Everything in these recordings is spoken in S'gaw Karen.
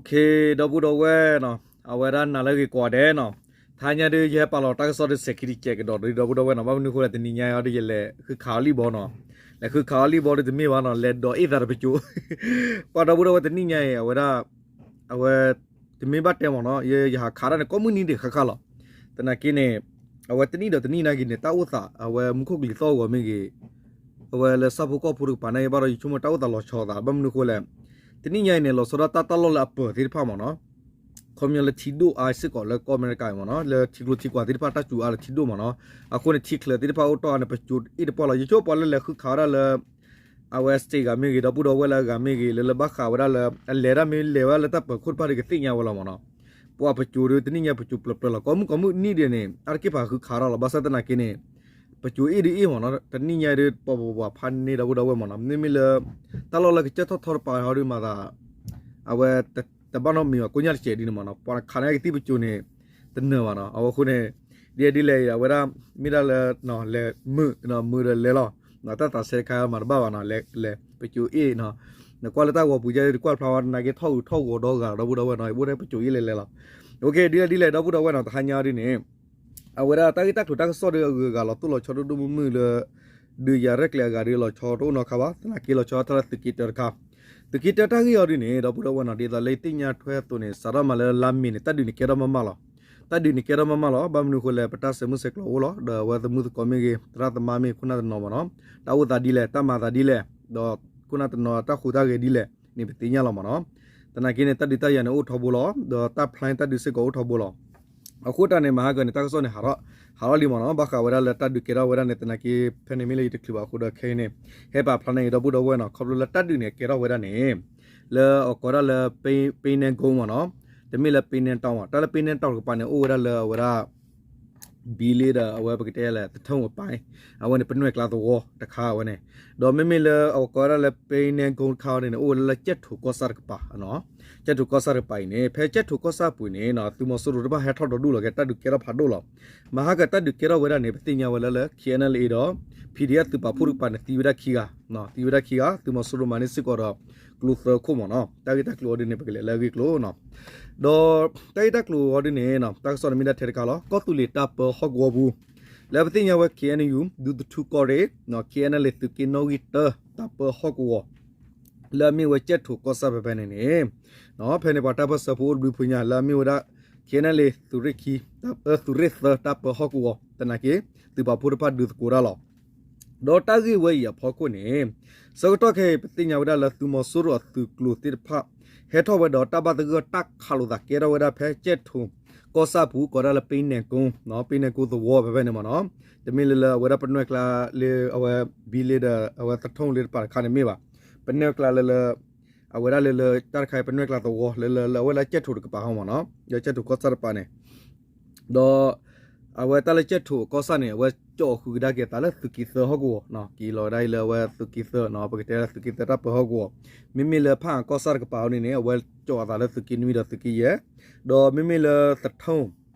ခ့ ဒီပုၢ်ဒီဝဲၢ်နီၤ, အဝဲဒၣ်နၤလၢအဂ့ၤကိးဂၤဒဲးနီၤ, တဟါညါဒုး ယဟဲပာ်လီၤတၢ်ကစီၣ်တစဲးခံတစဲးကဒီးဒီး ဒီပုၢ်ဒီဝဲၢ်နီၤ, ဘၣ်မနုၤအဃိလဲၣ် တနံၤညါအံၤဒီး ယလဲၤဃုခးအီၤလံၣ်ဘီနီၤ, လဲၤဃုခးအီၤလံၣ်ဘီဒီးတမ့ၢ်ဘၣ်နီၤ, လဲၤဒိးအ့ၣ်သးတပစိၤ, ပှၤဒီပုၢ်ဒီဝဲၢ်တနံၤညါအံၤ အဝဲဒၣ် အဝဲ တမ့ၢ်ဘၣ်တဲမ့ၢ်နီၤ, ယဟးခးတၢ်န့ၣ် ကိးမုၢ်နံၤဒံးဃၣ်ဃၣ်လီၤ, သနာ်က့န့ၣ် အဝဲတနံၣ်ဒီးတနံၣ်နာ်က့န့ၣ် တၢ်အိၣ်သး အဝဲမူခိၣ်ကလံၤသီၣ်ဂီၤမ့ၢ်ဂ့ၤ အဝဲလၢဆၣ်ဖိကီၢ်ဖိတကပၤန့ၣ် ဘၣ်ဒီးယဆိကမိၣ်တၢ်အိၣ်သးလီၤဆီသး ဘၣ်မနုၤအဃိလဲၣ်, တနံၣ်ညါအံၤန့ၣ် လီၤဆီဒၣ်တၢ်တၢ်လီၢ်လၢအပၢၤသ့ၣ်တဖၣ်မ့ၢ်နီၤ, ခီပညီလၢထံဒိၣ်အါစ့ၢ်ကီးလၢကီၢ်အမဲရကၤမ့ၢ်နီၤ, လၢထံကျိထံကွာ်သ့ၣ်တဖၣ်တၢ်စူၤအါလၢထံဒိၣ်မ့ၢ်နီၤ, အဃိန့ၣ် ထံချၢသ့ၣ်တဖၣ်အိၣ်တီၢ်အါန့ၣ် ပစိၤအ့ၣ်တပှၢ်လီၤ, ယဆိကမိၣ်ပှၤလၢလဲၤဃုခးဝဲဒၣ်လၢ အဝဲ state ဂၤမ့ၢ်ဂ့ၤ ဒီပုၢ်ဒီဝဲၢ်လၢအဂၤမ့ၢ်ဂ့ၤ လၢလၢဘၣ်ဃးဝဲဒၣ်လၢ အလဲၤဒၣ်မ့ၢ်လဲၤဝဲဒၣ်လၢတၢ်ပၢၤခိၣ်တဖၣ်ဒီးကသ့ၣ်ညါဝဲလီၤမ့ၢ်နီၤ, ပှၤပစိၤဒီးတနံၣ်ညါပစိၤပျၢၤပျၢၤလီၤ, ကိးမုၢ်ကိးမုၢ်နံၤဒံးန့ၣ် အါတက့ၢ်ပှၤဃုခးတၢ်လီၤ, ဘၣ်ဆၣ်သနာ်က့န့ၣ် ပစိၤအ့ၣ်ဒုးအ့ၣ်မ့ၢ်နီၤ, တနံၣ်ညါဒုး ပှၤပှၤပှၤဖးန့ၢ်ဒီပုၢ်ဒီဝဲၢ်မ့ၢ်နီၤ, မ့မ့ၢ်လၢ တၢ်လီၢ်လၢကစၢၢ်ထီၣ်ထီတပၤဟီဒုးမၤသး အဝဲ တဘၣ်နီတမံၤဘၣ် ကိညၢ်တစဲးဒ်န့ၣ်မ့ၢ်နီၤ, ပှၤခးန့ၢ်ကသံၣ်ပစိၤန့ၣ် တနၢၤဘၣ်နီၤ, အဝဲအဃိန့ၣ် ဒ်လဲၣ်ဒ်လဲၣ်အံၤ အဝဲဒၣ် မ့ၢ်ဒၣ်လၢ လဲၤမုာ် မုာ်ဒီးလဲၤလီၤ, တၢ်သးစဲတခါမၤတဘၣ်ဘၣ်နီၤ, လဲၤ လဲၤ ပစိၤအ့ၣ်နီၤ, နကွၢ်လၢတၢ်ဂီၤပူၤယဲၢ်တကွၢ်ဖျါဝဲ နာ်က့ထီၣ်ဂုၤထီၣ်ဂီၤဒီဂၤလီၤ ဒီပုၢ်ဒီဝဲၢ်နီၤ, အိၣ်ထဲပစိၤအ့ၣ်လဲၤလဲၤလီၤ, အိၣ်ခ့ ဒ်လဲၣ်ဒ်လဲၣ် ဒီပုၢ်ဒီဝဲၢ်နီၤ, တဟါညါဒ်န့ၣ် အဝဲဒၣ်တၢ်ဂ့ၢ်တၢ်ကျိၤတၢ်ကစီၣ်ဒီးအဂုၤအဂၤလီၤတိၢ်လီၤဆီဒိၣ်ဒိၣ်မုၢ်မုၢ်လၢ ဒုးယၤရဲၣ်ကျဲၤအဂၤဒီးလီၤဆီတအိၣ်နီတခါဘၣ်, သနာ်က့လီၤဆီတၢ်လၢသုးက့တၢတခါ, သုးက့တၢတၢ်ဂ့ၢ်အီၤဒ်န့ၣ် ဒီပုၢ်ဒီဝဲၢ်နီၤ, ဒ်သိးလၢယသ့ၣ်ညါထွဲအသိးန့ၣ် စးထီၣ်မးလၢလါမ့ၤန့ၣ် တၢ်ဒုးန့ၣ်ကဲထီၣ်မးမးလီၤ, တၢ်ဒုးန့ၣ်ကဲထီၣ်မးမးလီၤ, ဘၣ်မနုၤအဃိလဲၣ် ပတၢ်ဆဲးမုၢ်ဆဲးကျိၤအိၣ်လီၤ, ဒီးအဝဲသမုၢ်သကိးမ့ၢ်ဂ့ၤ သရၣ်သမါမ့ၢ်ဂ့ၤ ခိၣ်နၢ်တနီၤမ့ၢ်နီၤ, တၢ်အိၣ်သးဒ်လဲၣ် တၢ်မၤသးဒ်လဲၣ်, ဒီးခိၣ်နၢ်တနီၤတၢ်ဟူးတၢ်ဂဲၤဒ်လဲၣ်န့ၣ် ပသ့ၣ်ညါလီၤမ့ၢ်နီၤ, သနာ်က့န့ၣ် တၢ်ဒုးတၢ်ယၤန့ၣ်အိၣ်ထီဘိလီၤ, ဒီးတၢ် plan တၢ်ဒုးစ့ၢ်ကီးအိၣ်ထီဘိလီၤ, အဃိတၢ်န့ၣ် မဟါကၢန့ၣ် တၢ်ကစီၣ်န့ၣ် ဟးထီၣ်လံမ့ၢ်နီၤ, ဘၣ်ဃးဝဲဒၣ်လၢတၢ်ဒုးကဲထီၣ်ဝဲဒၣ်န့ၣ် သနာ်က့ ဖဲန့ၣ်မ့ၢ်လၢယတချုးဘၣ်အဃိဒီးခဲအံၤန့ၣ် ဟဲပာ်ဖျါန့ၢ်အံၤ ဒီပုၢ်ဒီဝဲၢ်နီၤ, ခီဖျိလၢတၢ်ဒုးန့ၣ်ကဲထီၣ်ဝဲဒၣ်န့ၣ် လၢအကိးဒၣ်လၢ ပ့နဲကုန်းမ့ၢ်နီၤ, တမ့ၢ်လၢပ့နဲတီၢ်မ့ၢ်, တၢ်လၢပ့နဲတီၢ်တကပၤန့ၣ် အိၣ်ဝဲဒၣ်လၢအဝဲဒၣ် ဘံလ့ဒီးအဝဲပကတဲလဲၣ် သထူအပၤ, အဝဲန့ၣ်ပနွဲၣ်ကျါသဝီတခါဝဲန့ၣ်, ဒီးမ့မ့ၢ်လၢအဝဲကိးဝဲဒၣ်လၢ ပ့နဲကုန်း တခါဝဲန့ၣ်န့ၣ် အိၣ်ဝဲလၢကၠဲၣ်ထိၣ်ကီၢ်ဆၣ်တကပၤ, ကၠဲၣ်ထိၣ်ကီၢ်ဆၣ်တကပၤအံၤန့ၣ် ဖဲကၠဲၣ်ထိၣ်ကီၢ်ဆၣ်အပူၤန့ၣ် သုးမီၤစိရိၤတဖၣ်ဟဲထီၣ်ဒီဒူၣ်လီၤက့ၤ တၢ်ဒုးကဲထီၣ်ဖးဒိၣ်လီၤ, မဟါကၢတၢ်ဒုးကဲထီၣ်ဝဲဒၣ်န့ၣ် ပသ့ၣ်ညါဝဲလၢလၢ ခ့ၣ်အဲၣ်အဲၣ်လ်အ့ဒီး ဖံၣ်ဒံၣ်အၣ် သုးပာ်ဖှိၣ်တကပၤန့ၣ် သံဝဲဒၣ်ခံဂၤ, သံဝဲဒၣ်ခံဂၤ, သုးမီၤစိရိၤမၤန့ၢ်စ့ၢ်ကီးဒီး ကျိသၢခိၣ်မ့ၢ်နီၤ, တၢ်ဂ့ၢ်တၢ်ကျိၤအီၤဒ်န့ၣ် ပကလဲၤလၢအဂ့ၢ်ကျိၤနီၤ, ဒီးတၢ်ဂ့ၢ်တၢ်ကျိၤအီၤဒ်န့ၣ် တၢ်ကစီၣ်န့ၣ်မ့ၢ်ဒၣ်ထဲတခါလီၤ, ကီၢ်သူလ့ၤတၢ်ပၢဟီၣ်ကဝီၤပူၤ, လၢပသ့ၣ်ညါဝဲ ခ့ၣ်အဲၣ်အၣ်ယူၣ် ဒူသထူကီၢ်ရ့ၣ်, ခ့ၣ်အဲၣ်အဲၣ်လ်အ့ သုးက့နီၣ်ဂံၢ်တၢ တၢ်ပၢဟီၣ်ကဝီၤ လၢအမ့ၢ်ဝဲကၠဲၣ်ထိၣ်ကီၢ်ဆၣ်ဖဲဖဲန့ၣ်န့ၣ်, ဖဲန့ၣ်ပှၤတၢ်ပၢၢ်ဆၢဖိအိၣ်တဘျုးဖုညါ လၢအမ့ၢ်ဝဲဒၣ် ခ့ၣ်အဲၣ်အဲၣ်လ်အ့ သုးရ့ၣ်ခံ, သုးရ့ၣ်သၢ တၢ်ပၢဟီၣ်ကဝီၤ သနာ်က့ သုးပာ်ဖှိၣ်တဖၣ်ဒုးသကိးတၢ်လီၤ. ဒီးတၢ်ဂ့ၢ်ဝဲအံၤအဖီခိၣ်န့ၣ်, ဆၢကတီၢ်ခဲအံၤ ပသ့ၣ်ညါဝဲဒၣ်လၢသုးမီၤစိရိၤအသုးကျိၤသ့ၣ်တဖၣ် ဟဲထီၣ်ဝဲဒီးတၢ်ဘၣ်သဂၢၢ်တၢ်ခးလိာ်သးကဲထီၣ်ဝဲဒၣ်ဖဲကၠဲၣ်ထိၣ်ကီၢ်ဆၣ်ပူၤ ကိးဒၣ်လၢ ပ့နဲကုန်း, ပ့နဲကုန်းသဝီဖဲဖဲန့ၣ်မ့ၢ်နီၤ, တမ့ၢ်လၢလၢအဝဲဒၣ်ပနွဲၣ်ကျါလၢအဝဲ ဘံလ့ဒီးအဝဲသထူလ့တပၤတခါန့ၣ်မ့ၢ်ဘၣ်, ပနွဲၣ်ကျါလၢလၢ အဝဲဒၣ်လၢလၢတၢ်တခါအံၤ ပနွဲၣ်ကျါသဝီ လၢလၢလၢအဝဲလၢကၠဲၣ်ထိၣ်တကပၤဟီမ့ၢ်နီၤ, လၢကၠဲၣ်ထိၣ်ကီၢ်ဆၣ်တပၤန့ၣ်, ဒီး အဝဲတၢ်လၢကၠဲၣ်ထိၣ်ကီၢ်ဆၣ်န့ၣ် အဝဲကၠီၣ်ဃုာ်ကဒါက့ၤအသးလၢသုးက့သၢဟီၣ်ကဝီၤ, က့ၤလီၤဝဲဒၣ်အံၤလၢအဝဲသုးက့သၢနီၤ, ပကတဲလၢသုးက့သၢတၢ်ပၢဟီၣ်ကဝီၤ, မ့မ့ၢ်လၢဖၣ်အၣ်ကီၢ်ဆၣ်တကပၤအီၤန့ၣ်န့ၣ် အဝဲကၠီၣ်အသးလၢသုးက့နွံဒီးသုးက့ယဲၢ်, ဒီးမ့မ့ၢ်လၢသထူ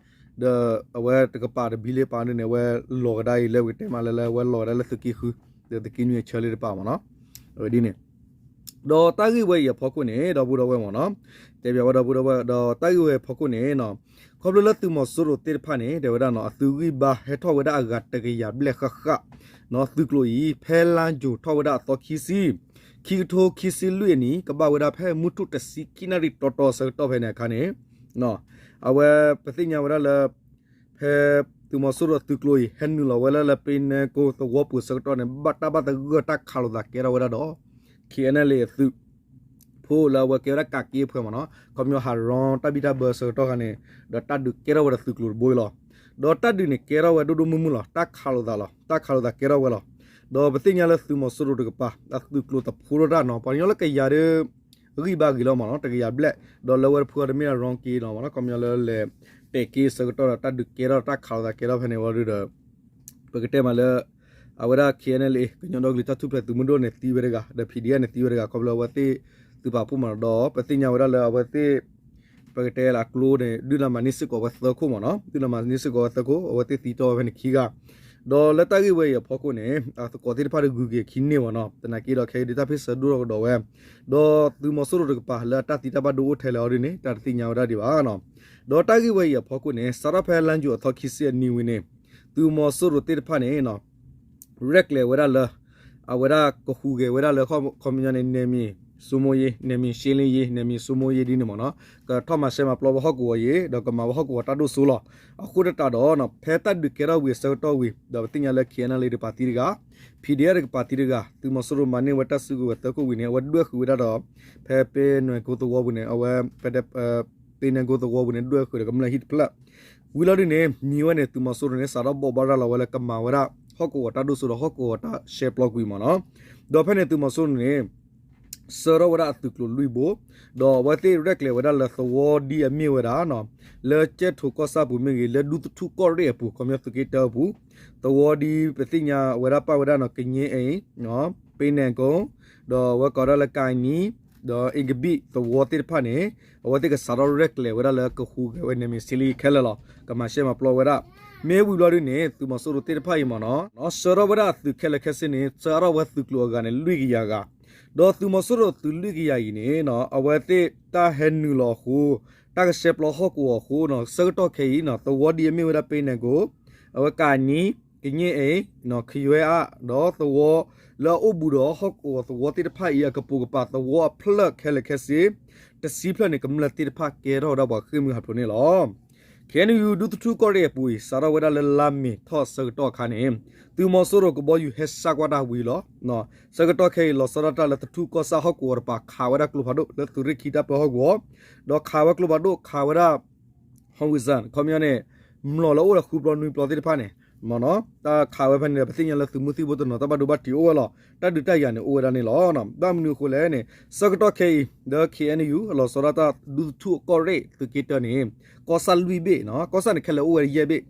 ဒီးအဝဲတကပၤဒီးဘံလ့ပၤန့ၣ်န့ၣ် အဝဲလီၤကဒါအံၤလၢပကတဲမးလၢလၢအဝဲလီၤကဒါလၢသုးက့ဃု, ဒီးသုးက့နွံအဆၢလ့တပၤမ့ၢ်နီၤ, ဒ်န့ၣ် ဒီးတၢ်ဂ့ၢ်ဝဲအံၤအဖီခိၣ်န့ၣ် ဒီပုၢ်ဒီဝဲၢ်မ့ၢ်နီၤ, တဲဘၣ်ဝဲဒီပုၢ်ဒီဝဲၢ် ဒီးတၢ်ဂ့ၢ်ဝဲအံၤအဖီခိၣ်န့ၣ်, ခီဖျိလၢသုးမီၤစိရိၤသ့ၣ်တဖၣ်န့ၣ် တဲဝဲဒၣ်နီၤ အသုးဂံၢ်ဘါဟဲထီၣ်ဝဲဒၣ်အဂၤတကယၤဘျဲၣ်ဃၣ်ဃၣ်, သုးကျိၤအံၤ ဖဲလါယူၤထီၣ်ဝဲဒၣ်အသီခံဆံ, ခံကထိခံဆံလွံၢ်အနံၣ် ကဘၣ်ဝဲဒၣ်ဖဲမုၢ်ထူၣ်တဆံခံနၣ်ရံၣ်တီတီဆၢကတီၢ်ဖဲန့ၣ်အခါန့ၣ်, အဝဲပသ့ၣ်ညါဝဲဒၣ်လၢ ဖဲသုးမီၤစိရိၤအသုးကျိၤအံၤ ဟဲနုာ်လီၤဝဲလၢလၢပ့နဲကိသဝီပူၤဆၢကတီၢ်န့ၣ် ဘၣ်တၢ်ဘၣ်သဂၢၢ်တၢ်ခးလိာ်သးကဲထီၣ်ဝဲဒၣ်ဒီး ခ့ၣ်အဲၣ်အဲၣ်လ်အ့ အသုးဖိလၢအဝဲကဲဝဲဒၣ်ကးက့အဖှဲးမ့ၢ်နီၤ, ခီပညီဟးရီတၢ်ဘံၣ်တၢ်ဘၢဆၢကတီၢ်ခါန့ၣ်, ဒီးတၢ်ဒုးကဲထီၣ်ဝဲဒီးသုးကျိၤတဘိအံၤလီၤ. ဒီးတၢ်ဒုးန့ၣ်ကဲထီၣ်ဝဲဒိၣ်ဒိၣ်မုၢ်မုၢ်လီၤ, တၢ်ခးလိာ်သးလီၤ, တၢ်ခးလိာ်သးကဲထီၣ်ဝဲလီၤ. ဒီးပသ့ၣ်ညါလၢသုးမီၤစိရိၤတကပၤ အသုးကျိၤသဖှိထီၣ်တၢ်နီၤ, ပှၤကညီလၢကယၤဒီး ဂံၢ်ဘါဂ့ၤလီၤမ့ၢ်နီၤ, တကယၤဘျဲၣ်, ဒီးလၢဝဲတဖုအံၤတမ့ၢ်ဒၣ်ရီက့နီၤမ့ၢ်နီၤ, ခီပညီလၢလဲၤတဲာ်က့ဆၢကတီၢ်ဒီး တၢ်ဒုးကဲထီၣ်တၢ်ခးလိာ်သးကဲထီၣ်ဖဲန့ၣ်ဝံၤဒီး ပကတဲမးလၢ အဝဲဒၣ် ခ့ၣ်အဲၣ်အဲၣ်လ်အ့ ကညီဒီကလုာ်တၢ်ထူၣ်ဖျဲးသုးမုၢ်ဒိၣ်န့ၣ်သံဝဲတဂၤ, ဒီး ဖံၣ်ဒံၣ်အၣ်န့ၣ်သံဝဲတဂၤ, ခီဖျိအဝဲသ့ၣ်သုးပာ်ဖှိၣ်မ့ၢ်နီၤ, ဒီးပသ့ၣ်ညါဝဲဒၣ်လၢအဝဲသ့ၣ် ပကတဲလၢအကျိန့ၣ် ဒုးလၢမၤန့ၢ်စ့ၢ်ကီးဝဲသၢခိၣ်မ့ၢ်နီၤ, ဒုးလၢမၤန့ၢ်စ့ၢ်ကီးဝဲသၢခိၣ်, အဝဲသ့ၣ်သံတီၢ်ဝဲဖဲန့ၣ်ခံဂၤ, ဒီးလၢတၢ်ဂ့ၢ်ဝဲအံၤအဖီခိၣ်န့ၣ် အသကိးသ့ၣ်တဖၣ်တဂုၤက့ၤခံန့ၢ်ဝဲနီၤ, သနာ်က့ဒီးခဲအံၤဒုးတၢ်ဖ့ၣ်ဆၢဒိၣ်ထီၣ်ကဒီးဝဲ, ဒီးသုးမီၤစိရိၤတကပၤလၢအတၢ်သံတၢ်ဘၣ်ဒိအိၣ်ထဲလဲၣ်အီၤဒ်န့ၣ် တၢ်တသ့ၣ်ညါဝဲဒၣ်ဒံးဘၣ်နီၤ. ဒီးတၢ်ဂ့ၢ်ဝဲအံၤအဖီခိၣ်န့ၣ် စးထီၣ်ဖဲလါယူၤအသီခံဆံအနံၤဝံၤန့ၣ် သုးမီၤစိရိၤသ့ၣ်တဖၣ်န့ၣ် ရဲၣ်ကျဲၤဝဲဒၣ်လၢ အဝဲဒၣ်ကဟူးဂဲၤဝဲဒၣ်လၢ ခီပညီန့ၣ် နယ်မြေစိုးမိုးရေး, နယ်မြေရှင်းလင်းရေး, နယ်မြေစိုးမိုးရေး ဒ်န့ၣ်မ့ၢ်နီၤ, ကထီၣ်မၤရှဲမၤပျီဝဲဟီၣ်ကဝီၤအံၤ ဒီးကမၤဝဲဟီၣ်ကဝီၤတၢ်ဒိၣ်စိလီၤ. အဃိသတးဒီး ဖဲတၢ်ဒုးကဲထီၣ်ဝံၤအဆၢကတီၢ်ဝံၤ ဒီးပသ့ၣ်ညါလၢ ခ့ၣ်အဲၣ်ယူၣ် တကပၤသံတဂၤ, ဖံးဒ့ၣ်တကပၤသံတဂၤ သုးမီၤစိရိၤမၤန့ၢ်ဝဲတၢ်စုကဝဲၤသၢခိၣ်ဝံၤန့ၣ် အဝဲဒွဲၣ်ဃုာ်ဝဲဒၣ်ဒီး ဖဲပဲနဲၣ်ကိသဝီပူၤန့ၣ် အဝဲ ပဲနဲၣ်ကိသဝီပူၤန့ၣ် ဒွဲၣ်ဃုာ်ဒီးကမျၢၢ်ဟံၣ်တဖျၢၣ် ဝံၤလီၤဒ်န့ၣ် မံၤဝဲန့ၣ် သုးမီၤစိရိၤန့ၣ် စးထီၣ်ဘိးဘၣ်ရၤလီၤဝဲလၢကမၤဝဲဒၣ် ဟီၣ်ကဝီၤတၢ်ဒိၣ်စိဒီးဟီၣ်ကဝီၤတၢ်ရှဲပျီကွံာ်မ့ၢ်နီၤ. ဒီးဖဲန့ၣ်သုးမီၤစိရိၤန့ၣ် ဆှၢထီၣ်ဝဲဒၣ်အသုးကျိၤလွံၢ်ဘိ, ဒီးအဝဲသ့ၣ်ရဲၣ်ကျဲၤဝဲဒၣ်လၢသဝီဒ်အမ့ၢ်ဝဲဒၣ် လၢကၠဲၣ်ထိၣ်ကီၢ်ဆၣ်ပူၤမ့ၢ်ဂ့ၤ လၢဒူသထူၣ်ကီၢ်ရ့ၣ်အပူၤ ခီပညီသုးက့တၢအပူၤ, သဝီဒ်ပသ့ၣ်ညါဝဲဒၣ်ပာ်ဝဲဒၣ်နီၤ ကညဲအ့ၣ်, ပဲနဲၣ်ကိ, ဒီးအဝဲကိးဒၣ်လၢကၤနံ, ဒီးအ့ကဘံၣ်သဝီသ့ၣ်တဖၣ်န့ၣ် အဝဲသ့ၣ်ကစးထီၣ်ရဲၣ်ကျဲၤဝဲဒၣ်လၢကဟူးဂဲၤဝဲ နယ်မြေရှင်းလင်းရေး ခဲလၢာ်လီၤ. ကမၤရှဲမၤပျီဝဲဒၣ် မ့ၢ်ဝံၤဘျီဒ်န့ၣ် သုးမီၤစိရိၤသ့ၣ်တဖၣ်အံၤမ့ၢ်နီၤ ဆှၢထီၣ်ဝဲဒၣ်အသုးခဲလၢာ်ခဲဆ့န့ၣ် ဆှၢထီၣ်ဝဲသုးကျိၤအဂၤန့ၣ် လွံၢ်ကယၤဂၤ, ဒီးသုးမီၤစိရိၤသုးလွံၢ်ကယၤအံၤန့ၣ် အဝဲသ့ၣ်တၢ်ဟဲနုာ်လီၤအဃိ တၢ်ကရှဲပျီဟီၣ်ကဝီၤအဃိနီၤ ဆၢကတီၢ်ခဲအံၤနီၤ သဝီဒ်အမ့ၢ်ဝဲဒၣ်ပဲနဲၣ်ကိ, အဝဲကၤနံ, ကညဲအ့ၣ်, ခယွဲအါ, ဒီးသဝီလၢအအိၣ်ဘူးဒီးဟီၣ်ကဝီၤသဝီသ့ၣ်တဖၣ်အံၤ အကပိာ်ကပၤသဝီအဖျၢၣ်ခဲလၢာ်ခဲဆ့ တဆံဖျၢၣ်န့ၣ် ကမျၢၢ်သ့ၣ်တဖၣ်ကဲထီၣ်ဝဲဒၣ်ပှၤဃ့ၢ်မှံဟးဖျိးန့ၣ်လီၤ. ခ့ၣ်အဲၣ်ယူၣ် ဒူသထူၣ်ကီၢ်ရ့ၣ်အပူၤအံၤ စးထီၣ်ဝဲဒၣ်လၢလါမ့ၤထီၣ်အဆၢကတီၢ်အခါန့ၣ် သုးမီၤစိရိၤကဘီယူၤဟဲစၢ်ကွၢ်တၢ်ဝံၤလီၤ. ဆၢကတီၢ်ခဲအံၤ လီၤဆီဒၣ်တၢ်လၢသထူၣ်ကီၢ်ဆၣ်ဟီၣ်ကဝီၤတပၤ ခးဝဲဒၣ်ကျိဖးဒိၣ်လၢသုးရ့ၣ်ခံတၢ်ပၢဟီၣ်ကဝီၤ, ဒီးခးဝဲကျိဖးဒိၣ် ခးဝဲဒၣ် ဟီဝံစၣ် ခီပညီန့ၣ် မျိာ်လၢအိၣ်ဒီးဃုပျီနွံပျီသ့ၣ်တဖၣ်န့ၣ် မ့ၢ်နီၤ တၢ်ခးဝဲဖဲန့ၣ်ဒီး ပသ့ၣ်ညါလၢသုးမုၢ်သံၣ်ဘိတနီၤ တၢ်ဘၣ်ဒိဘၣ်ထံးအိၣ်ဝဲလီၤ. တၢ်ဒုးတၢ်ယၤန့ၣ်အိၣ်ဝဲဒၣ်န့ၣ်လီၤ. ဘၣ်မနုၤအဃိလဲၣ်န့ၣ် ဆၢကတီၢ်ခဲအံၤ ဒီး ခ့ၣ်အဲၣ်ယူၣ် အလီၤဆီဒၣ်တၢ်ဒူသထူၣ်ကီၢ်ရ့ၣ်သုးက့တၢန့ၣ် ကီၢ်ဆၣ်လွံၢ်ဘ့ၣ်, ကီၢ်ဆၣ်န့ၣ်ခဲလၢာ်အိၣ်ဝဲယဲၢ်ဘ့ၣ်,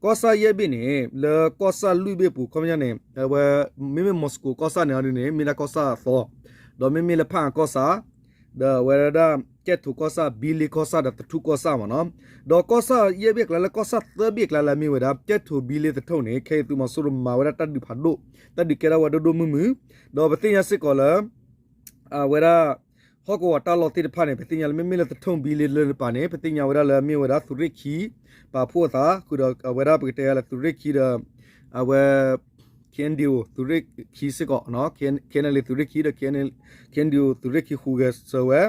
ကီၢ်ဆၣ်ယဲၢ်ဘ့ၣ်န့ၣ် လၢကီၢ်ဆၣ်လွံၢ်ဘ့ၣ်ပူၤ ခီပညီန့ၣ် အဝဲ မ့မ့ၢ်မီၤစကိၤကီၢ်ဆၣ်န့ၣ်အီၤဒ်န့ၣ် မ့ၢ်ဒၣ်ကီၢ်ဆၣ်အသီ, ဒီးမ့မ့ၢ်လၢဖၣ်အၣ်ကီၢ်ဆၣ် ဒီးအဝဲဒၣ် ကၠဲၣ်ထိၣ်ကီၢ်ဆၣ်, ဘံလ့ကီၢ်ဆၣ် ဒီးသထူၣ်ကီၢ်ဆၣ်မ့ၢ်နီၤ. ဒီးကီၢ်ဆၣ်ယဲၢ်ဘ့ၣ်အကျါ လၢကီၢ်ဆၣ်သၢဘ့ၣ်အကျါလၢအမ့ၢ်ဝဲဒၣ် ကၠဲၣ်ထိၣ် ဘံလ့ သထူၣ်န့ၣ် ခဲအံၤသုးမီၤစိရိၤမၤဝဲဒၣ်တၢ်ဒုးဖးဒိၣ်, တၢ်ဒုးကဲထီၣ်ဝဲဒိၣ်ဒိၣ်မုၢ်မုၢ်, ဒီးပသ့ၣ်ညါစ့ၢ်ကီးလၢ အဝဲဒၣ် ဟီၣ်ကဝီၤတၢ်လီၢ်သ့ၣ်တဖၣ်န့ၣ် ပသ့ၣ်ညါလၢ မ့မ့ၢ်လၢသထူၣ် ဘံလ့တပၤန့ၣ် ပသ့ၣ်ညါဝဲဒၣ်လၢအမ့ၢ်ဝဲဒၣ်သုးရ့ၣ်ခံ ပာ်ဖှိၣ်အသး ဃုာ်ဒီးအဝဲဒၣ်ပကတဲလၢသုးရ့ၣ်ခံဒီး အဝဲ ခ့ၣ်အဲၣ်ယူၣ် သုးရ့ၣ်ခံစ့ၢ်ကီး, ခ့ၣ်အဲၣ်ယူၣ် သုးရ့ၣ်ခံ ဒီး ခ့ၣ်အဲၣ်ယူၣ် သုးရ့ၣ်ခံဟူးဂဲၤစၢၤဝဲ,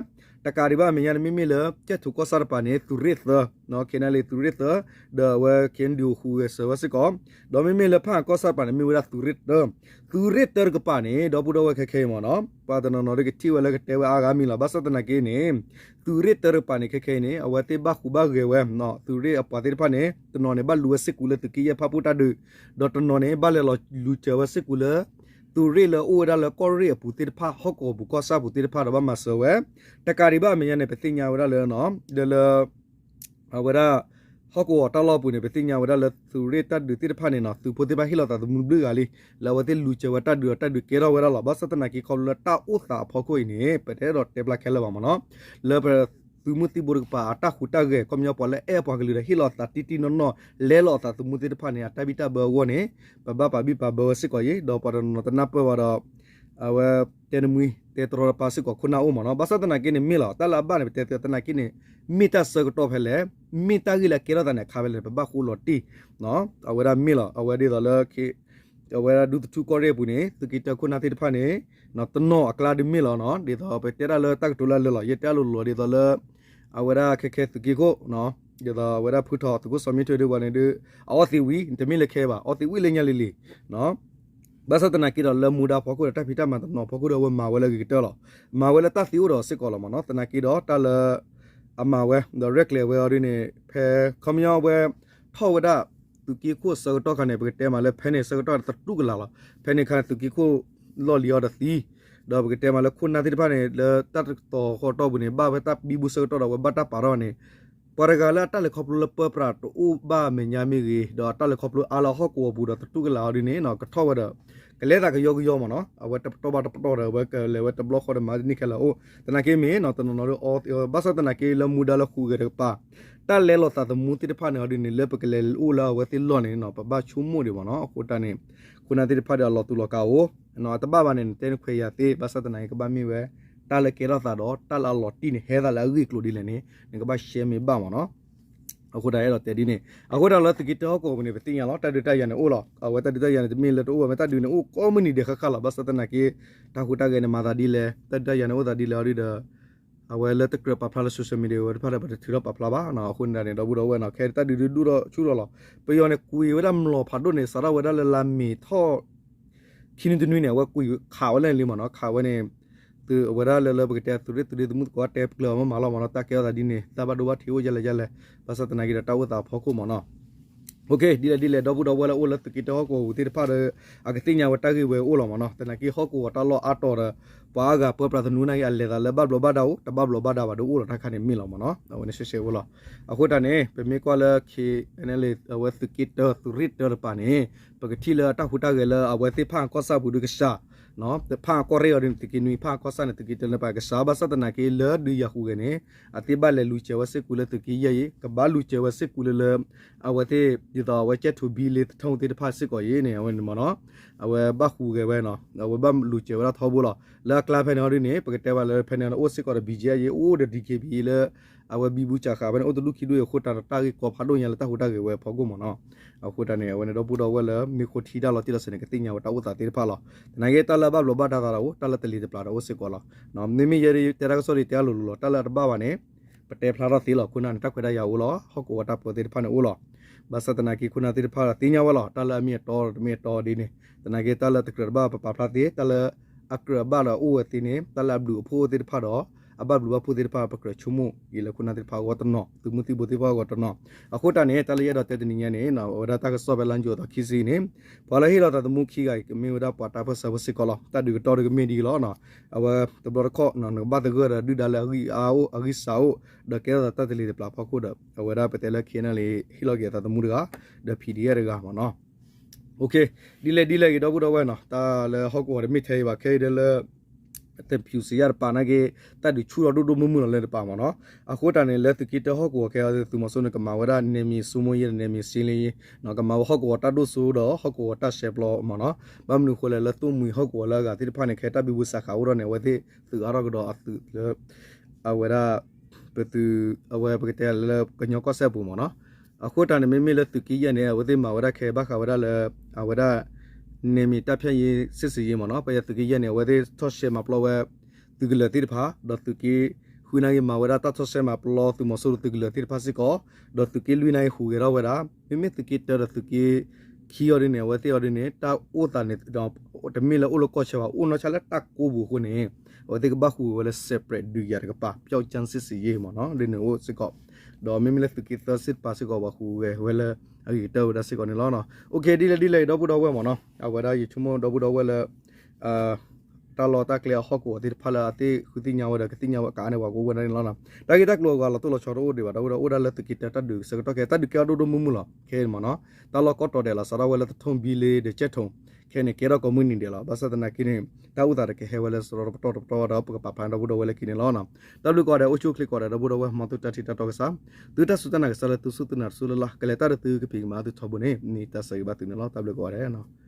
တကးဒံးဘၣ်အမဲာ်ညါန့ၣ် မ့မ့ၢ်လၢ ကၠဲၣ်ထိၣ်ကီၢ်ဆၣ်တပၤန့ၣ် သုးရ့ၣ်သၢ, ခ့ၣ်အဲၣ်ယူၣ် သုးရ့ၣ်သၢ ဒီးအဝဲ ခ့ၣ်အဲၣ်ယူၣ် ဟူးဂဲၤစၢၤဝဲစ့ၢ်ကီး, ဒီးမ့မ့ၢ်လၢဖၣ်အၣ်ကီၢ်ဆၣ်တပၤန့ၣ် မ့ၢ်ဝဲဒၣ်သုးရ့ၣ်တၢ, သုးရ့ၣ်တၢတကပၤန့ၣ် ဒီပုၢ်ဒီဝဲၢ်ခဲခဲအံၤမ့ၢ်နီၤ ပှၤတနီၤနီၤဒ်ကထံၣ်ဝဲလၢကတဲဝဲအါဂၤမံၤလီၤ. ဘၣ်ဆၣ်သနာ်က့န့ၣ် သုးရ့ၣ်တၢတကပၤန့ၣ် ခဲခဲအံၤန့ၣ် အဝဲသ့ၣ်ဘၣ်ဟူးဘၣ်ဂဲၤဝဲ, သုးရ့ၣ်အပှၤသ့ၣ်တဖၣ်န့ၣ် တနီၤန့ၣ် ဘၣ်လူၤဝဲစ့ၢ်ကီးလၢသုးက့ယဲၢ်ဖၣ်ပူၣ်တၢ်ဒုး, ဒီးတနီၤန့ၣ် ဘၣ်လဲၤလီၤလူၤစၢၤဝဲစ့ၢ်ကီးလၢ သုးရ့ၣ်လၢအအိၣ်ဝဲဒၣ်လၢကီၢ်ရ့ၣ်အပူၤသ့ၣ်တဖၣ် ဟီၣ်ကဝီၤပူၤကီၢ်ဆၣ်ပူၤသ့ၣ်တဖၣ်ဒီးဘၣ်မၤစၢၤဝဲ, တကးဒံးဘၣ်အမဲာ်ညါန့ၣ် ပသ့ၣ်ညါဝဲဒၣ်လၢ ဒီးလၢ အဝဲဒၣ် ဟီၣ်ကဝီၤတၢ်လီၢ်ပူၤန့ၣ် ပသ့ၣ်ညါဝဲဒၣ်လၢသုးရ့ၣ်တၢ်ဒုးသ့ၣ်တဖၣ်န့ၣ်နီၤ သုးဖိသ့ၣ်တဖၣ်ဟ့ၣ်လီၤသးသမူတဘျုးဂၤလံ, လၢအဝဲသ့ၣ်လူၤစၢၤဝဲတၢ်ဒုးဒီးတၢ်ဒုးကဲထီၣ်ဝဲဒၣ်လီၤ. ဘၣ်ဆၣ်သနာ်က့ခီဖျိလၢတၢ်အိၣ်သးအဖီခိၣ်အံၤန့ၣ် ပတအဲၣ်ဒိးတဲဘျါခဲလၢာ်ဘၣ်မ့ၢ်နီၤ, လၢပသုးမုၢ်သံၣ်ဘိတကပၤအတၢ်ဟူးတၢ်ဂဲၤ ခီပညီပှၤလၢအဲၣ်ပှၤကလုာ်ဒီးဟ့ၣ်လီၤသးတံၢ်တံၢ်နီၢ်နီၢ် လဲလိာ်အသးသမူသ့ၣ်တဖၣ်န့ၣ် အတၢ်ဘံၣ်တၢ်ဘၢအဂီၢ်န့ၣ် ပဘၣ်ပာ်ဘံၣ်ပာ်ဘၢဝဲစ့ၢ်ကီးအံၤ ဒီးပှၤတနီၤနီၤတနၢ်ပၢၢ်ဘၣ်ဒီး အဝဲတဲနမှံ တဲတရီတပါစ့ၢ်ကီးခိၣ်နၢ်အိၣ်မ့ၢ်နီၤ. ဘၣ်ဆၣ်သနာ်က့န့ၣ်မ့ၢ်လီၤ တၢ်လၢအဘၣ်န့ၣ် ပတဲသနာ်က့န့ၣ် မ့ၢ်တၢ်ဆၢကတီၢ်ဖဲလဲၣ်, မ့ၢ်တၢ်ဂ့ၢ်လၢအကဲထီၣ်သးန့ၣ် အခါဖဲလဲၣ်န့ၣ် ပဘၣ်ဃိလီၤတံၢ် အဝဲဒၣ်မ့ၢ်လီၤ အဝဲဒ်သိးလၢ အဝဲဒၣ်ဒူသထူၣ်ကီၢ်ရ့ၣ်အပူၤန့ၣ် သုးက့တၢခိၣ်နၢ်သ့ၣ်တဖၣ်န့ၣ် တနီၤအကျါဒုးမ့ၢ်လီၤနီၤ ဒ်သိးပတဲတၢ်လၢတၢ်ကတိၤလၢအလၢာ်လီၤ ယတဲအလိၤလိၤလီၤ ဒ်သိးလၢ အဝဲဒၣ်ခဲခဲသုးက့ခိၣ် ဒ်သိးအဝဲဒၣ်ဖုထီၣ်သုးခိၣ်စီၤမံထွဲဒုးပှၤန့ၣ်ဒုး အအီသံးဝံၤ တမ့ၢ်လၢခဲဘၣ် အီသံးဝံၤလၢညါလံၤလံၤ ဘၣ်ဆၣ်သနာ်က့ဒီးလၢမူဒါဖီခိၣ်ဒီးတၢ်ဖံးတၢ်မၤတနီၤဖီခိၣ်ဒီး အဝဲမၤဝဲလၢအဂ့ၤကတၢၢ်လီၤ. မၤဝဲလၢတၢ်သံအိၣ်ဒီးစ့ၢ်ကီးလီၤမ့ၢ်နီၤ. သနာ်က့ဒီးတၢ်လၢ အမၤဝဲ ဒီးရဲၣ်ကျဲၤဝဲအီၤဒ်န့ၣ် ဖဲခီပညီဝဲ ထီၣ်ဝဲဒၣ် သုးက့ခိၣ်ဆၢကတီၢ်ခါန့ၣ် ပကတဲမးလၢဖဲန့ၣ်ဆၢကတီၢ်သတူၢ်ကလာ်လီၤ. ဖဲန့ၣ်ခါန့ၣ် သုးက့ခိၣ်လီၢ်လံၤအီၤဒီးသံ ဒီးပကတဲမးလၢခိၣ်နၢ်သ့ၣ်တဖၣ်န့ၣ် လၢတၢ်တတီၤဃီတီၢ်ပူၤန့ၣ် ဘၣ်ဝဲတၢ်ဘံဘူဆၢကတီၢ်ဒီး အဝဲဘၣ်တၢ်ပာ်ထီၣ်န့ၣ် ပှၤတဂၤလၢအတၢ်လဲၤခီဖျိလၢပၢပြးတအိၣ်ဘၣ်အမဲာ်ညါမ့ၢ်ဂ့ၤ ဒီးအတၢ်လဲၤခီဖျိအါလၢဟီၣ်ကဝီၤပူၤဒီးသတူၢ်ကလာ်အီၤဒ်န့ၣ် ကထီၣ်ဝဲဒီး ကလဲၤသးကယီကယီမ့ၢ်နီၤ အဝဲတပတီၢ်ဘၣ်တပတီၢ်ဒီး အဝဲကလဲၤဝဲတဘျီဃီဒီးမၤန့ၢ်ခဲလၢာ်အိၣ် သနာ်က့မ့ၢ်နီၤ တနီၤနီၤဒီးအီသံး ဘၣ်ဆၣ်သနာ်က့လၢမူဒါလၢဟူးဂဲၤတကပၤ တၢ်လဲလိာ်သးသမူသ့ၣ်တဖၣ်န့ၣ် အီၤဒ်န့ၣ် လၢပကလဲၤအိၣ်လၢအဝဲသ့ၣ်လီၢ်န့ၣ်နီၤ ပဘၣ်ဆိကမိၣ်ဒံးမ့ၢ်နီၤ. အဃိတၢ်န့ၣ် ခိၣ်နၢ်သ့ၣ်တဖၣ်ဒီးအလီၤတူာ်လီၤကာ်အိၣ် အတဘၣ်ဘၣ်န့ၣ် နတဲနခွဲးယာ်သ့ ဘၣ်ဆၣ်သနာ်က့ကဘၣ်မ့ၢ်ဝဲ တၢ်လၢကဲထီၣ်သးဒီး တၢ်လၢအလီၤတံၢ်န့ၣ် ဟဲသးလၢအဂ့ၢ်အကျိၤဒ်လဲၣ်န့ၣ် နကဘၣ်ရှဲမ့ၢ်ဘၣ်မ့ၢ်နီၤ. အဃိတၢ်အဲၣ်ဒိးတဲဒ်န့ၣ် အဃိတၢ်လၢသုးက့တၢဟီၣ်ကဝီၤပူၤန့ၣ် ပသ့ၣ်ညါလီၤ တၢ်ဒုးတၢ်ယၤန့ၣ်အိၣ်လီၤ. အဝဲတၢ်ဒုးတၢ်ယၤန့ၣ် တမ့ၢ်လၢတအိၣ်ဘၣ် မ့ၢ်တၢ်ဒုးန့ၣ်အိၣ်ကိးမုၢ်နံၤဒဲးဃၣ်ဃၣ်လီၤ. ဘၣ်ဆၣ်သနာ်က့ တၢ်ဟူးတၢ်ဂဲၤန့ၣ်မၤသးဒ်လဲၣ် တၢ်ဒုးတၢ်ယၤန့ၣ်အိၣ်သးဒ်လဲၣ်အီၤဒ်ဒီး အဝဲလၢတကြၢးပာ်ဖျါလၢ social media ဝဲတဖၣ်ဒီး ပတထုးထီၣ်ပာ်ဖျါဘၣ်နီၤ. အဃိန့ၣ်ဒၣ်န့ၣ် ဒီပုၢ်ဒီဝဲၢ်နီၤ ခဲတၢ်ဒုးဒုးဒိၣ်ထီၣ်ဆူၣ်ထီၣ်လီၤ. ပယီၤန့ၣ် ကွံာ်ဝဲဒၣ်မျိာ်ဖးဒိၣ်န့ၣ် စးထီၣ်ဝဲဒၣ်လၢလါမ့ၤထီၣ် ခံနွံတနွံန့ၣ် အဝဲကွံာ်ခးဝဲလၢန့ၣ်လံမ့ၢ်နီၤ. ခးဝဲန့ၣ် သုးအဝဲဒၣ်လၢလၢပကတဲသုးရ့ၣ်သုးရ့ၣ်သမုၣ်သကိးတဲပကျၢၤအီၤမ့ၢ်မးလီၤမ့ၢ်နီၤ. တၢ်ကဲထီၣ်သးဒ်န့ၣ် တၢ်ဘၣ်ဒိဘၣ်ထံးအိၣ်ယဲလဲၣ်ယဲလဲၣ် ဘၣ်ဆၣ်သနာ်က့ဒီးတၢ်အိၣ်သးအဖီခိၣ်မ့ၢ်နီၤ. ဒ်လဲၣ်ဒ်လဲၣ် ဒီပုၢ်ဒီဝဲၢ်လၢအိၣ်လၢသုးက့တၢဟီၣ်ကဝီၤပူၤသ့ၣ်တဖၣ်ဒီး အကသ့ၣ်ညါဝဲတၢ်ဂ့ၢ်ဝဲအိၣ်လီၤမ့ၢ်နီၤ. သနာ်က့ဟီၣ်ကဝီၤတၢ်လီၢ်အါတီၤဒီး ပှၤအါဂၤပၢပြးသနူနာ်က့ အလဲၤသးလၢဘၣ်ဘျီးဘၣ်ဒါအိၣ် တဘၣ်ဘျီးဘၣ်ဒါဘၣ်ဒီးအိၣ်လီၤတၢ်ခါန့ၣ်မ့ၢ်လီၤမ့ၢ်နီၤ. အဝဲန့ၣ်ရှဲရှဲအိၣ်လီၤ. အဃိတၢ်န့ၣ် ပမ့ၢ်ကွၢ်လၢ ခ့ အဝဲသုးက့တၢသုးရ့ၣ်တၢတပၤန့ၣ် ပကထံၣ်လၢတၢ်ဟူးတၢ်ဂဲၤလၢအဝဲသ့ၣ်ဖၣ်အကီၢ်ဆၣ်ပူၤဒုကစၢ် ဖၣ်အကီၢ်ရ့ၣ်အီၤဒ်န့ၣ် သုးက့နွံ ဖၣ်အကီၢ်ဆၣ်န့ၣ် သုးက့တၢန့ၣ်ပၤကစၢ် ဘၣ်ဆၣ်သနာ်က့လၢဒုးယၤဟူးဂဲၤန့ၣ် အသ့ၣ်ဘၣ်လဲၤလူၤစဲၤဝဲစ့ၢ်ကီးလၢသုးက့ယဲၢ်အံၤ ကဘၣ်လူၤစဲၤဝဲစ့ၢ်ကီးလၢလၢ အဝဲသ့ၣ် ဒ်သိးအဝဲကဲထူးဘံလ့သထူၣ်သ့ၣ်တဖၣ်စ့ၢ်ကီးအံၤန့ၣ် အဝဲန့ၣ်မ့ၢ်နီၤ အဝဲဘၣ်ဟူးဂဲၤဝဲနီၤ အဝဲဘၣ်လူၤစဲၤဝဲဒၣ်ထီဘိလီၤ. လၢအကျါဖဲန့ၣ်အီၤဒ်န့ၣ် ပကတဲဘၣ်လၢဖဲန့ၣ်အိၣ်စ့ၢ်ကီးဒီး ဘံကဲအံၤ အိၣ်ဒီး ဒံက့ဘံ လၢ အဝဲဘံဘူစးဃာ်ဖဲန့ၣ် အိၣ်တဒူၣ်ခံဒူၣ်အံၤအဃိတၢ်ဒီးတၢ်ဂ့ၢ်ကီဖးဒိၣ်ညါလၢတၢ်ဟူးတၢ်ဂဲၤဝဲအဖီခိၣ်မ့ၢ်နီၤ. အဃိတၢ်န့ၣ် အဝဲန့ၣ်ဒီပုၢ်ဒီဝဲၢ်လၢမ့ၢ်ဃိထံတၢ်လီၤတံၢ်လီၤဆဲးန့ၣ် ကသ့ၣ်ညါဝဲတၢ်အိၣ်သးသ့ၣ်တဖၣ်လီၤ. သနာ်က့တၢ်လၢအဘၣ်ဘျီးဘၣ်ဒါသးဒီးအိၣ် တၢ်လၢတလံၤတပျၢ်ဒီးအိၣ်စ့ၢ်ကီးလီၤ. မ့မ့ၢ်ယဲဒ်တဲတၢ်ကစီၣ်ဒ်တဲအလိၤလိၤလီၤ တၢ်လၢအတဘၣ်ဘၣ်န့ၣ် ပတဲဖျါထီၣ်သ့လီၤ. ခိၣ်နၢ်န့ၣ် တၢ်ခွဲးတၢ်ယာ်အိၣ်လီၤ ဟီၣ်ကဝီၤတၢ်ပၢသ့ၣ်တဖၣ်န့ၣ်အိၣ်လီၤ. ဘၣ်ဆၣ်သနာ်က့ခိၣ်နၢ်သ့ၣ်တဖၣ်သ့ၣ်ညါဝဲလီၤ တၢ်လၢအမ့ၢ်အတီဒီးတမ့ၢ်အတီဒ်န့ၣ် သနာ်က့တၢ်လၢတကြၢးတဘၣ်ပပာ်ဖျါသ့ တၢ်လၢအကြၢးအဘၣ်ဒီးအိၣ်ဝဲသ့န့ၣ် တၢ်လၢအဘျုးအဖှိၣ်သ့ၣ်တဖၣ်ဒီး အဘၣ်ဘျုးဘၣ်ဖှိၣ်သ့ၣ်တဖၣ် ပကြၢးဆိကမိၣ်က့ၤလၢခိၣ်နၢ်သ့ၣ်တဖၣ်အဂီၢ်တနီၤ သုးမုၢ်သံၣ်ဘိသ့ၣ်တဖၣ်အဂီၢ်တနီၤ. အဃိတၢ်န့ၣ် တၢ်လၢယအဲၣ်ဒိးတဲတနံၤညါန့ၣ် အဝဲဒၣ်တၢ်ကစီၣ်ဖဲလါယူၤအသီခံဆံန့ၣ် ပှၤလၢဟ့ၣ်လီၤသးသမူခံဂၤအံၤ ကမ့ၢ်ဝဲဒၣ်ပှၤတၢ်ပၢၢ်ဆၢဖိစ့ၢ်ကီးလီၤ. တၢ်ဒုးကတီၢ်ဒုးကမ့ၢ်ဒ်အံၤလီၤ. အဝဲတဘျီတခီၣ် နကဘၣ်သဂၢၢ်ဒီးဒုၣ်ဒါလၢအဂံၢ်အါအိၣ် အဂံၢ်စးအိၣ် ဒီးကဲထီၣ်သးတၢ်တလံၤတပျၢ်ဖီခိၣ်ဒီး အဝဲဒၣ်ပတဲလၢ ခ့နၢ်လံ ဟ့ၣ်လီၤက့ၤအသးသမူတဂၤ ဒီး ဖံၣ်ဒံၣ်အဲၣ် တဂၤမ့ၢ်နီၤ. ဒ်လဲၣ်ဒ်လဲၣ်ဂ့ၤ ဒီပုၢ်ဒီဝဲၢ်နီၤ တၢ်လၢဟီၣ်ကဝီၤတမ့ၢ်ထဲအံၤဘၣ် ခဲအံၤဒ်လၢ တဖၠူၣ်စံယၣ်တပၤနာ်က့ တၢ်ဒုးဆူၣ်ထီၣ်ဒိၣ်ဒိၣ်မုၢ်မုၢ်လီၤလၢတပၤမ့ၢ်နီၤ. အဃိတၢ်န့ၣ် လၢသုးက့တၢဟီၣ်ကဝီၤခဲအံၤ သုးမီၤစိန့ၣ် ကမၤဝဲဒၣ် နယ်မြေစိုးမိုးရေး ဒီး နယ်မြေရှင်းလင်းရေး ကမၤဝဲဟီၣ်ကဝီၤတၢ်ဒိၣ်စိဒီး ဟီၣ်ကဝီၤတၢ်ရှဲပျီမ့ၢ်နီၤ. ဘၣ်မနုၤအဃိလဲၣ် လၢသိၣ်မှံၤဟီၣ်ကဝီၤလၢအဂၤသ့ၣ်တဖၣ်န့ၣ် ခဲတၢ်ဘံဘူစးဃာ်အိၣ်ထီၣ်န့ၣ် အဝဲသ့ၣ်သုးအါထီၣ်ကဒီးအသုးလၢ အဝဲဒၣ် ပသုး အဝဲပကတဲလၢကညီကီၢ်စဲၣ်အပူၤမ့ၢ်နီၤ. အဃိတၢ်န့ၣ် မ့မ့ၢ်လၢသုးက့ယဲၢ်န့ၣ် အဝဲသ့ၣ်မၤဝဲဒၣ်ခဲဘၣ်ဃးဝဲဒၣ်လၢ အဝဲဒၣ် နယ်မြေတၢ်ဖျဲၣ်ယံၤစစ်ဆင်ရေး မ့ၢ်နီၤ. ပယီၤသုးက့ယဲၢ်န့ၣ် အဝဲသ့ၣ်ထီၣ်ရှဲမၤပျီဝဲ သုးကလၢၤသ့ၣ်တဖၣ် ဒီးသုးက့ ဃုနာ်က့ မၤဝဲဒၣ်တၢ်ထီၣ်ရှဲမၤပျီ သုးမီၤစိရိၤသုးကလၢၤသ့ၣ်တဖၣ်စ့ၢ်ကီး, ဒီးသုးက့လွံၢ်နာ်က့ ဟူးဂဲၤထီၣ်ဝဲဒၣ် မ့မ့ၢ်သုးက့တၢဒီးသုးက့ခံအီၤဒ်န့ၣ် အဝဲသ့ၣ်အီၤဒ်န့ၣ် တၢ်အိၣ်သးန့ၣ် တမ့ၢ်လၢအိၣ်လၢကီၢ်ဆၢဘၣ် အိၣ်နီၢ်ဆါလၢတၢ်ကိးပူၤအဃိန့ၣ် အဝဲသ့ၣ်ကဘၣ်ဟူးဂဲၤဝဲလၢ separate ဒုးယၤတကပၤ ပျီၣ်ကၠၣ်စစ်ဆင်ရေး မ့ၢ်နီၤ ဒ်န့ၣ်အိၣ်စ့ၢ်ကီး, ဒီးမ့မ့ၢ်လၢသုးက့သၢသ့ၣ်တဖၣ်စ့ၢ်ကီး ပှၤဟူးဂဲၤဝဲလၢအဂ့ၤကတၢၢ်ဝဲဒၣ်စ့ၢ်ကီးန့ၣ်လီၤ. ဒ်လဲၣ်ဒ်လဲၣ်ဒီပုၢ်ဒီဝဲၢ်မ့ၢ်နီၤ အဝဲဒၣ်ယဆိကမိၣ်ဒီပုၢ်ဒီဝဲၢ်လၢ တၢ်လီၢ်တၢ်ကျဲအဟီၣ်ကဝီၤသ့ၣ်တဖၣ်လၢအသ့ၣ်ဃုသ့ၣ်ညါဝဲဒီးကသ့ၣ်ညါဝဲကးန့ၢ်ပှၤကအိၣ်ဝဲဒၣ်န့ၣ်လီၤ. တၢ်ဂ့ၢ်တၢ်ကျိၤအဂၤလီၤတိၢ်လီၤဆီတအိၣ်ဒံးဘၣ် ဒီပုၢ်ဒီဝဲၢ်အိၣ်ဒၣ်လၢသုးက့တၢတၢ်ဒုးဆၢကတီၢ်ခဲ တၢ်ဒုးကဲထီၣ်ဒိၣ်ဒိၣ်မုၢ်မုၢ်လီၤ ခဲအံၤမ့ၢ်နီၤ. တၢ်လီၢ်ကီၢ်တီၤဒဲးလီၤ စးထီၣ်ဝဲလၢသထူၣ်ဘံလ့ဒီးကဲၣ်ထိၣ် ခဲအံၤန့ၣ် ကဲထီၣ်ကိးမုၢ်နံၤဒဲးလီၤ. ဘၣ်ဆၣ်သနာ်က့န့ၣ် တၢ်အိၣ်သးတကဟဲဝဲလၢစရီတပတီၢ်တပတီၢ်ဝဲဒီး ပကပာ်ဖျါဒီပုၢ်ဒီဝဲၢ်လၢခံန့ၣ်လီၤ. တၢ်ဘျုးကိးဂၤဒဲး အိၣ်ဆူၣ်အိၣ်ချ့ကိးဂၤဒဲး ဒီပုၢ်ဒီဝဲၢ် မ်သုတၢ်ထံၣ်တၢ်တီကစၢ် သုတၢ်စူၢ်တၢ်နာ်ကစၢ်လၢသုစူၢ်သုနာ်တစူၢ်လၢ်လၢ် ကလဲၤတၢ်ဒီးသုကဖံးကမၤသုထီဘိန့ၣ် မ့ၢ်တၢ်ဆၢဂ့ၤဘၣ်သုန့ၣ်လီၤ. တၢ်ဘျုးကိးဂၤဒဲး